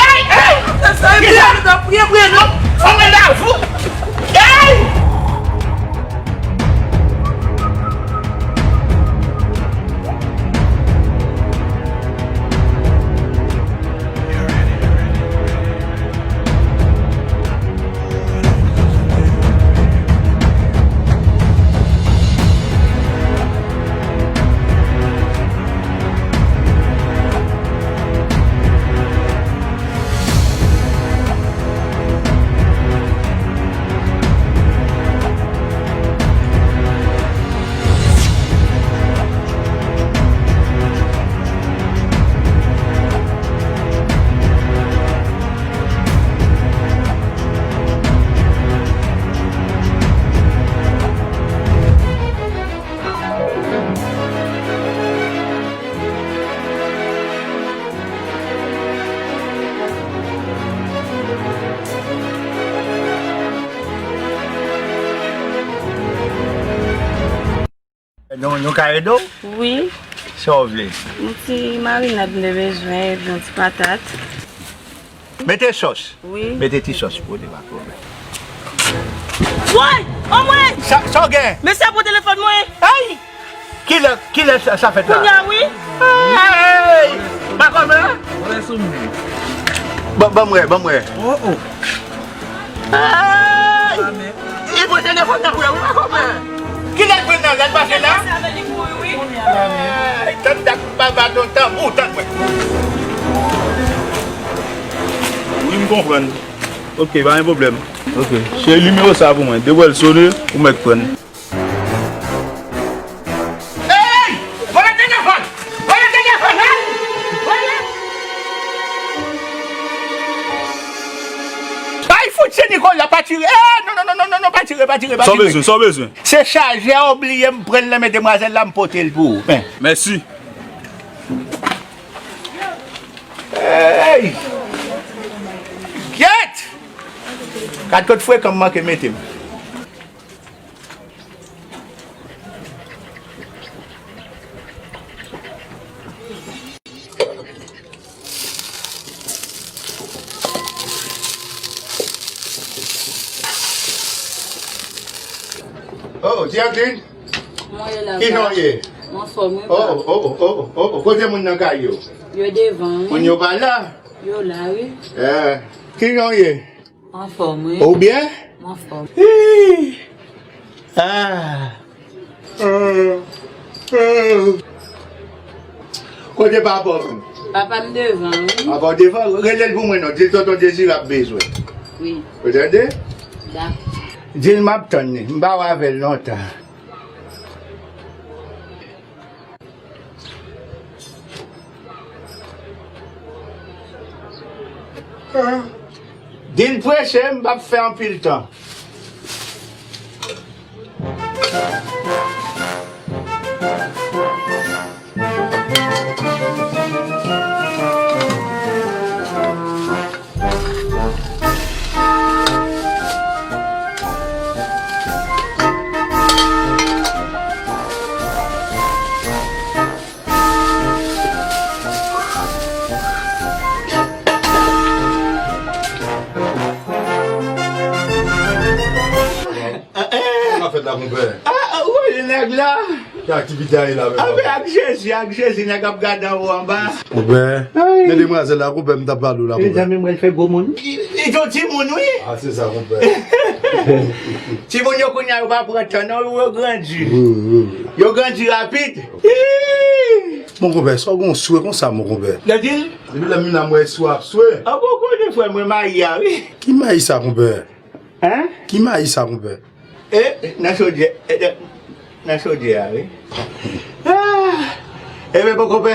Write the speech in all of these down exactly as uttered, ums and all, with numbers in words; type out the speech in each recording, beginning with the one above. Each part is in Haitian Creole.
Ey! Ey! Kisa? Priye, priye, non! Anmwey, la, fou! Ey! Nou, nou ka ede w? Wi. Sa w vle? Yon ti marinad m te bezwen, epi yon ti patat. Mete sòs. Wi. Mete ti sòs pou li, pa pwoblèm. Woy! Anmwey! Sa, sa w gen? Mesye a pran telefòn mwen. Ay! Kilè, kilè sa, sa fèt la? Kounye a, wi. Ay! Makomè? Ban, ban m wè, ban m wè. Oh, oh. Ay! Li pran telefòn nan pou yo, wi, pa konprann. Kilè l pran nan, lè l pase la? Ay, tann dat m pa bat yon tanbou, tann mwen. Wi, m konprann. Ok, pa gen pwoblèm. Ok. Se nimewo sa pou mwen. Depi w wè l sone, ou mèt pran l. Hey! Vòlè telefòn! Vòlè telefòn, hey! Vòlè! Ay, fout, se Nicolas, pa tire! Eh, non, non, non, non, non, non, pa tire, pa tire, pa tire! Sa w bezwen, sa w bezwen? Se chajè a, ou bliye m pran l nan men demwazèl la, m pote l pou ou. Men. Mèsi. Hey! Kyèt! Gad kot frekan m manke mete m. Oh, Jacqueline! Mwen ye la. Kijan w ye? Mwen anfòm, wi. Oh, oh, oh, oh, oh, kote moun nan kay yo? Yo devan, wi. Moun yo pa la? Yo la, wi. Eh, kijan w ye? Anfòm, wi. Ou byen? Mwen anfòm. Hi! Ah! Kote papa w menm? Papa m devan, wi. Papa w devan? Rele l pou mwen non. Di l tonton Dezire ap bezwen. Wi. Ou tande? Dakò. Di l m ap tann li. M pa wè avè l lontan. Di l preche, m p ap fè anpil tan. Sa fèt la, konpè? Ah, ah, ou wè nèg la? Ki aktivite a ye la menm? Ah, men ak Jezi, ak Jezi, nèg ap gade anwo anba. Konpè, ay, men demwazèl la, konpè, m t ap pale w la, konpè. Mezanmi, mwen fè gwo moun. Li, li t on timoun, wi. Ah, se sa, konpè. Timoun yo kounye a, yo pa pran tan, non, yo grandi. Wi, wi, wi. Yo grandi rapid. Ih! Mon konpè, sa w gen yon swe konsa, mon konpè? Gade l. Depi lè m vin la, m wè swe ap swe. Ah, bon, konnen frè mwen mayi a, wi. Ki mayi sa, konpè? Hein? Ki mayi sa, konpè? E, nan chodyè, e, nan, nan chodyè a, wi. Ah! Ebyen, bon, konpè,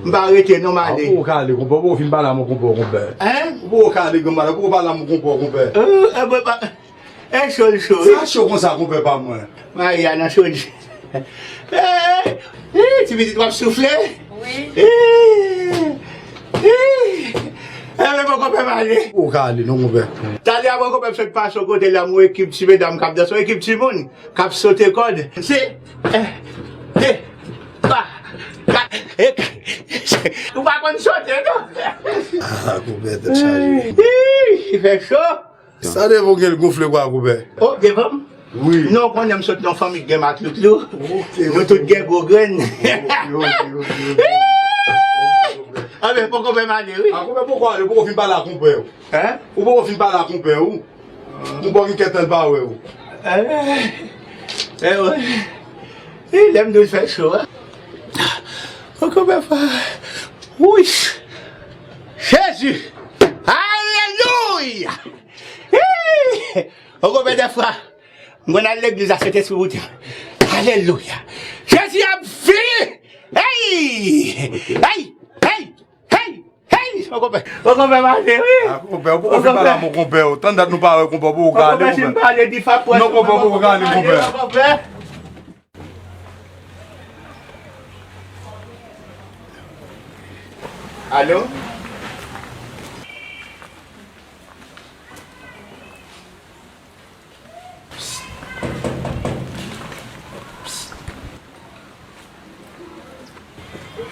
m pa rete, non, m ale. Ah, ou kale, konpè, ou fin pale a mon konpè, konpè. Hein? Ou kale, konpè, ou pale a mon konpè, konpè. Euh, e, bon, pa, e, cho l cho, wi. Sa cho konsa, konpè pa mwen. Mayi a nan chodyè. Eh, eh, ti pitit w ap soufle? Wi. Eh, eh. Enben, bon, konpè m ale. Ou ka ale, non, konpè. Talè a, bon, konpè m sot pase yon kote la, m wè ekip ti medam k ap danse, yon ekip timoun k ap sote kòd. Se, eh, de, twa, kat, e, ou pa konn sote, non? Ah, konpè, tèt chaje. Ih, fè cho. Sa devan w gen l gonfle kwa, konpè? Oh, devan m? Wi. Non, konnen m sot nan fanmi k gen matloutlo. Ok, nou tout gen gwo grenn. Ok, ok, ok, ok. Ah, men, poko fè m ale, wi. Ah, konpè, poko ale, poko fin pale ak konpè w. Hein? Ou poko fin pale ak konpè w. Konpè w gen kèk tan l pa wè w. Eh, eh, wi. Eh, lè m di w l fè cho, a. Poko fè pa. Wouy! Jezi! Alelouya! Ih! Ou konprann dèfwa, m konn al legliz la, Sentespri pou di, alelouya! Jezi ap vini! Hey! Hey! Hey! Hey! Hey! Ou konprann, ou konprann mache, wi! Ah, konpè, ou poko fin pale ak konpè w. Tann dat nou pa wè konpè, ou poko ale, konpè. Non, konpè, ou poko ale, konpè. Alo?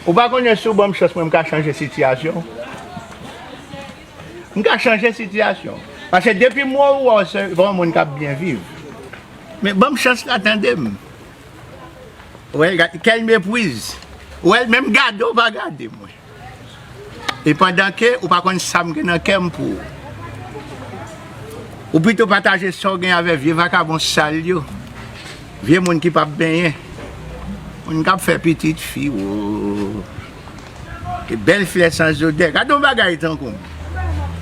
Ou pa konnen si w ban m chans, mwen, m ka chanje sitiyasyon. M ka chanje sitiyasyon. Paske depi m wè w, w wè se yon moun k ap byen viv. Men ban m chans la, tande m. Ou wè, quelle méprise. Ou wè, menm gade w pa gade mwen. E pandan ke ou pa konn sa m gen nan kè m pou ou. Ou pito pataje sa w gen avè vye vakabon sal yo. Vye moun ki p ap benyen. Moun k ap fè pitit fi, wo. E bèl flè san zodè. Gade yon bagay tankou m.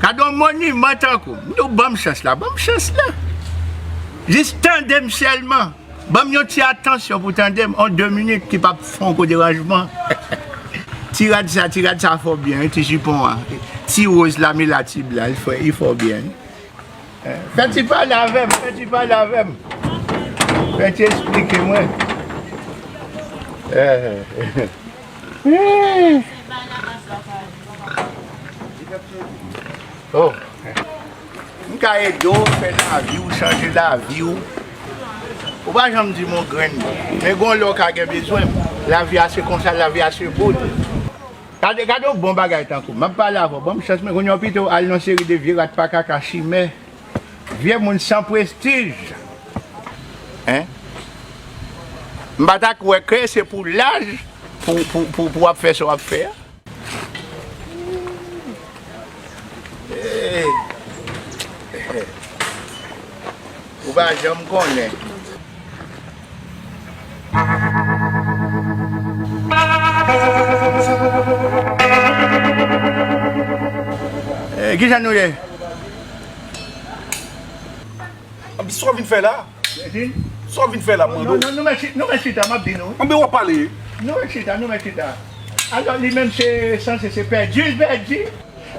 Gade yon moniman tankou m. M di w ban m chans la, ban m chans la. Jis tande m sèlman. Ban m yon ti atansyon pou tande m, yon de minit ki p ap fè yon gwo deranjman. Ti rad sa, ti rad sa fè w byen, wi, ti jipon an. Ti woz la, mila ti blan, li fè, li fè w byen, wi. Eh, fè ti pale avè m, fè ti pale avè m. Fè ti esplike mwen. Eh. Oh. M ka ede w fè lavi w, chanje lavi w. Ou pa janm di m yon grenn mo. Men gon lè w ka gen bezwen m. Lavi a se konsa, lavi a se boul. Gade, gade yon bon bagay tankou m. M ap pale avè w. Ban m chans, men kounye a w pito al nan seri de vye rat pa kaka chimè. Vye moun san prestij. Hein? M pa ta kwè ke se pou laj pou, pou, pou, pou w ap fè sa w ap fè a. Hey. Ou pa janm konnen. Eh, kijan nou ye? Anben, sa w vin fè la? Sa w vin fè la, m mande w? Non, non, nou mèt chi-, nou mèt chita, m ap di nou. Anben, w ap pale. Nou mèt chita, nou mèt chita. Alò, li menm se sanse se pèdi l pèdi.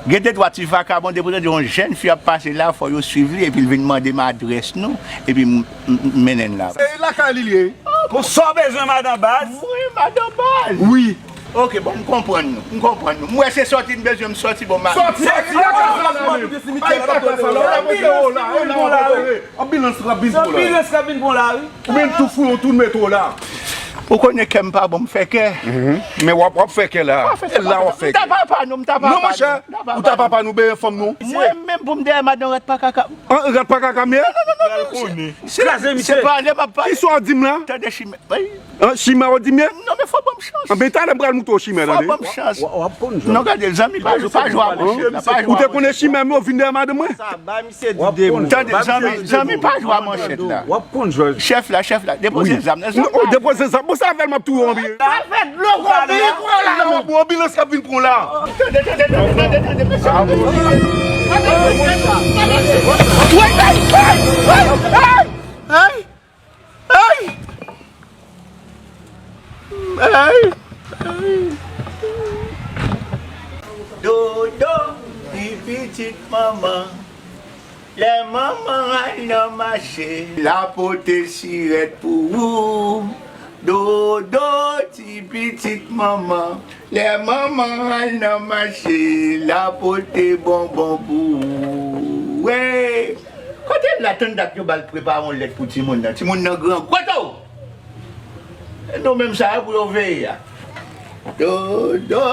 Gen de twa ti vakabon, depi w tande yon jèn fi ap pase la, fò yo swiv li, epi l vin mande m adrès nou, epi m, m, m mennen l la. E lakay li l ye? Bon, sa w bezwen, madan Baz? Wi, madan Baz. Wi. Ok, bon, m konprann nou, m konprann nou. M wè se sòti n bezwen, m sòti, bon, m al. Sòti, sòti, lakay sa la, men. Lakay sa la, w la pote w la, w la pote w la. Anbilans k ap vin pou w la. Anbilans k ap vin pou w la, wi. Ou menm tou fou, yon tou mete w la. Ou konnen kè m pa bon, m fè kè. Mhm. Men w ap, w ap fè kè la. E la w ap fè kè. M ta papa nou, m ta papa nou. Non, monchè, ou ta papa nou, benyen fanm nou. Mwen menm pou m dèyè madan rat pa kaka. An, rat pa kaka, men. Non, non, non, non, non. Se, se pale m ap pale. Kisa w di m la? Tande chimè. An, chimè w di m ye? Non, men fò ban m chans. Anben, talè m pral montre w chimè, tande. Fò ban m chans. W, w ap konn jwè. Non, gade, zanmi pa jwe, pa jwe a manchèt la, pa jwe a manchèt la. Ou te konnen chimè, men w vin dèyè madanm mwen. Sa bay misye di de mo. Tande, zanmi, zanmi pa jwe a manchèt la. W ap konn jwè. Chèf la, chèf la, depoze zam nan. Non, depoze zam. Bon, sa fè l m ap touye w anpil. Sa fè dlo konbe pou w la. Bon, anbilans k ap vin pran w la. Tande, tande, tande, tande, tande, mesye. Ay! Ay! Ay! Ay! Dodo, ti pitit manman. Lè manman al nan mache, l a pote sirèt pou ou. Dodo, ti pitit manman. Lè manman al nan mache, l a pote bonbon pou ou. Wey! Kote l la, tann dat yo ba l prepare yon lèt pou timoun nan. Timoun nan gran. Kote w? E nou menm sa yo pou yo veye a. Dodo,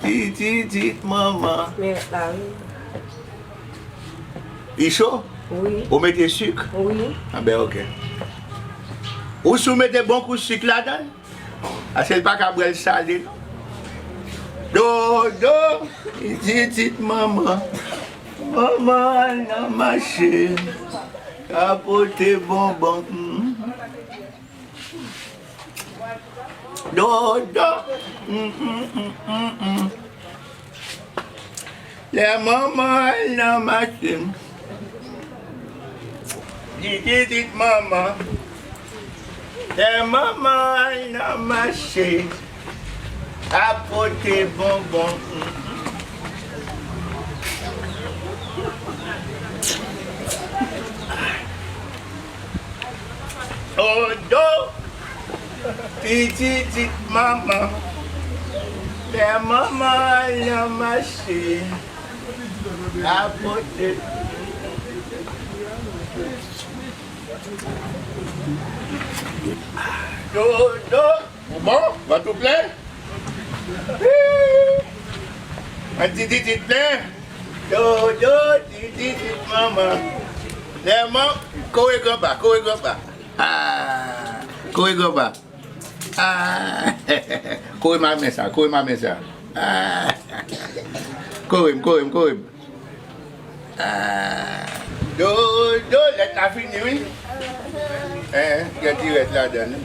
tititit manman. Meret la, wi. Li cho? Wi. Ou mete sik? Wi. Anben, oke. Ou si w mete bon kou sik ladan l? Paske l pa ka bwè l sale, non. Dodo, tititit manman. Manman al nan mache. Ka pote bonbon. Mm. Dodo. Mm, mm, mm, mm, mm. Lè manman al nan mache. Tititit manman. Lè manman al nan mache. Ka pote bonbon. Dodo, tititit manman. Lè manman al nan mache, ka pote. Dodo. Ou bon? Vant ou plen? An tititit plen? Dodo, tititit manman. Lè man, kore granpa, kore granpa. Ah, kore granpa. Ah, kore mamen sa, kore mamen sa. Ah, kore m, kore m, kore m. Ah. Dodo, lèt la fini, wi. Hein, gen ti rès ladan l, wi.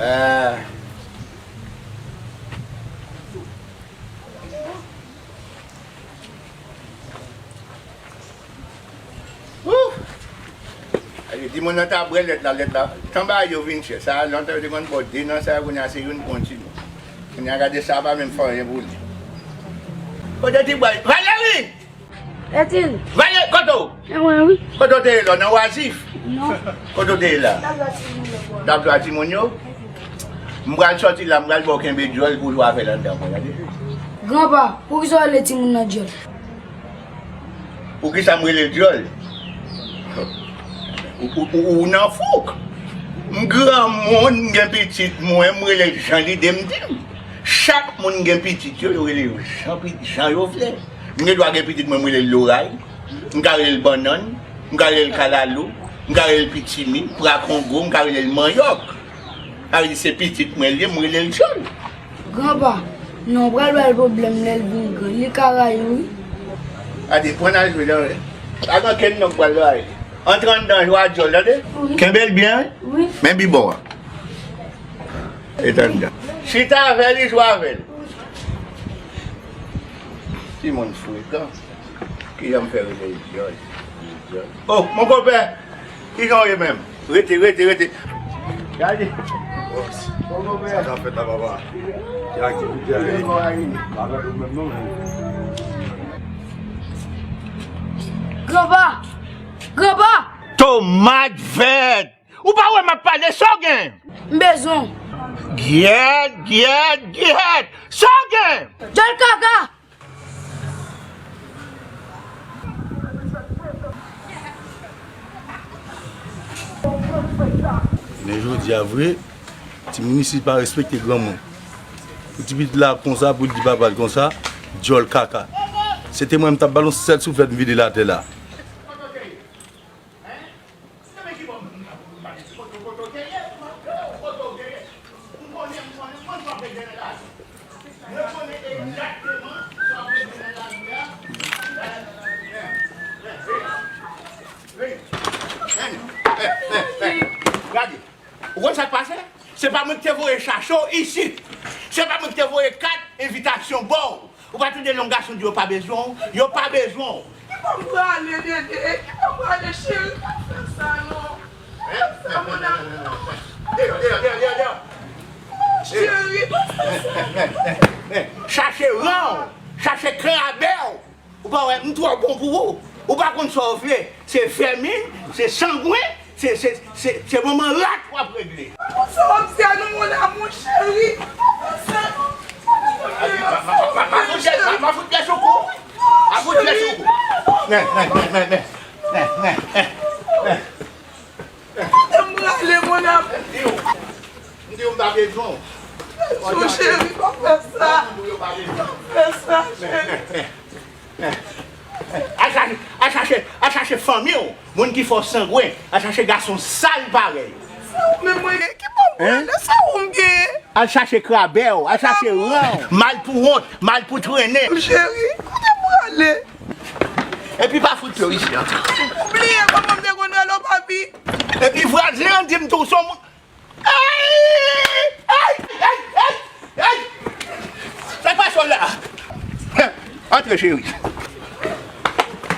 Ah. Wouh! Timoun nan ta bwè lèt la, lèt la. Tan bagay yo vin chè. Sa a lontan yo te konn ba w de nan sa yo, kounye a se youn kontini. Kounye a gade sa pa menm fè anyen pou li. Kote ti bway? Valérie! Etil! Valérie, kote w? E mwen wi. Kote w te ye la? Nan wazif? Non. Kote w te ye la? Dap jwe ak timoun yo. M pral sòti la, m pral ba w kenbe dyòl pou w jwe avè l anndan mwen, gade. Granpa, poukisa w rele timoun nan dyòl? Poukisa m rele l dyòl? Ou, ou, ou, ou nan fouk. M granmoun, m gen pitit mwen, m rele l jan lide m di m. Chak moun gen pitit yo, yo rele yo jan, pi- jan yo vle. M gen dwa gen pitit mwen, m rele l loray. M ka rele l bannann. M ka rele l kalalou. M ka rele l pitimi, prakongo, m ka rele l manyòk. Sa vle di se pitit mwen li ye, m rele l dyòl. Granpa, non, w pral ba l pwoblèm lè l vin gran. Li ka rayi w, wi. Gade, pran al jwe dan. Pa gen okenn non k pral rayi. Antre anndan, jwe a dyòl, tande? Wi. Kenbe l byen, wi. Wi. Men bibò a. Etann dan. Chita avè li, jwe avè l. Timoun frekan. Kijan m fè rele l dyòl? Oh, mon konpè! Kijan w ye menm? Rete, rete, rete. Gade. Mon konpè. Sa k ap fèt la, papa? Ya ki pou di a ye. Pa avèk ou menm non. Granpa! Granpa! Tomat vèt! Ou pa wè m ap pale, sa w gen? M bezwen w. Gyèt, gyèt, gyèt! Sa w gen? Dyòl kaka! Men jodi a vre, timoun isit pa respekte granmoun. Pou ti pitit la konsa, pou l di papa l konsa, dyòl kaka. Se te mwen, m t ap ba l yon sèl souflèt, m vide l atè la. Hein? Nan men ki bò moun nan pou nou pale? Kote w, kote w te ye? Kote w te ye? M konnen, m konnen, m konnen sa w ap regle nan lavi. Mwen konnen egzakteman sa w ap regle nan lavi a. Gade. Ou konn sa k pase? Se pa mwen ki te voye chache w isit. Se pa mwen ki te voye kat envitasyon ba w. Ou pa tande lè yon gason di yo pa bezwen w? Yo pa bezwen w. Ki bò m prale, Dede? Ki bò m prale, cheri? Pa fè sa, non. Pa fè sa, mon amour. Deyò, deyò, deyò, deyò, deyò. Cheri, pa fè sa. Chache ran w, chache krabè w. Ou pa wè, m twò bon pou ou. Ou pa konn sa w vle. Se vèmin, se sangwen, se, se, se, se manman rat w ap regle. Sa w ap di a non, mon amour chéri. Pa fè sa non. Pa, pa, pa, pa fout pyès, pa, pa fout pyès sou kou. Pa fout pyès sou kou. Men, men, men, men, men. Men, men, men, men. Kote m prale, mon amour? M di w, m di w, Pa bezwen w. Chou cheri, pa fè sa. Pa fè sa, cheri. Al chache, al chache, al chache fanmi w, moun ki fè w sangwen, al chache gason sal parèy ou. Sa ou menm mwen gen? Ki bò m prale? Sa ou m gen? Al chache krabè w, al chache ran w. Mal pou wont, mal pou trennen. Cheri, kote m prale? Epi pa fout pye w isi ankò. Ou bliye kòman m te konn rele w papi? Epi vwazen an di m tou w se yon moun. Ay! Ay! Ay! Ay! Ay! Sa k pase w la? Antre, cheri.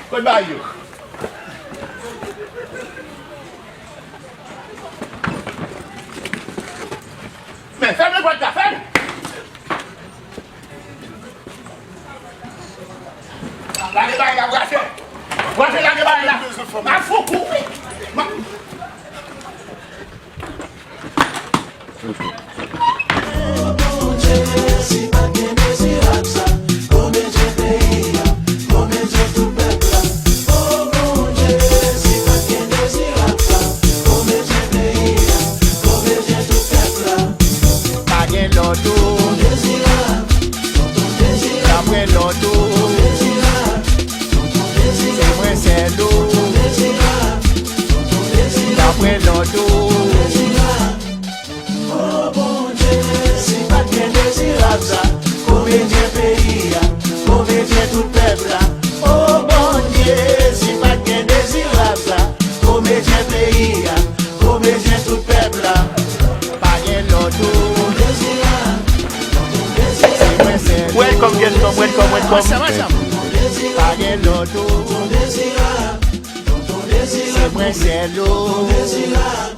Kot bagay yo? Men, fèmen pòt la, fèmen! Lage bagay la, brase. Brase, lage bagay la. M ap fou kou. M ap Pa gen lòt ou. Tonton Dezirab, tonton Dezirab. N ap wè lòt ou. Tonton Dezirab, tonton Dezirab. Se mwen sèl ou. Tonton Dezirab, tonton Dezirab. N ap wè lòt ou. Tonton Dezirab. O Bondye, si pa t gen Dezirab sa, komedyen peyi a, komedyen tout pèp la. O Bondye, si pa t gen Dezirab sa, komedyen peyi a, komedyen tout pèp la. Pa gen lòt ou. Dezirab, Dezirab. Se mwen sèl ou. Welcome, guest, come, welcome, welcome. What's up, what's up? Pa gen lòt ou. Se mwen sèl ou.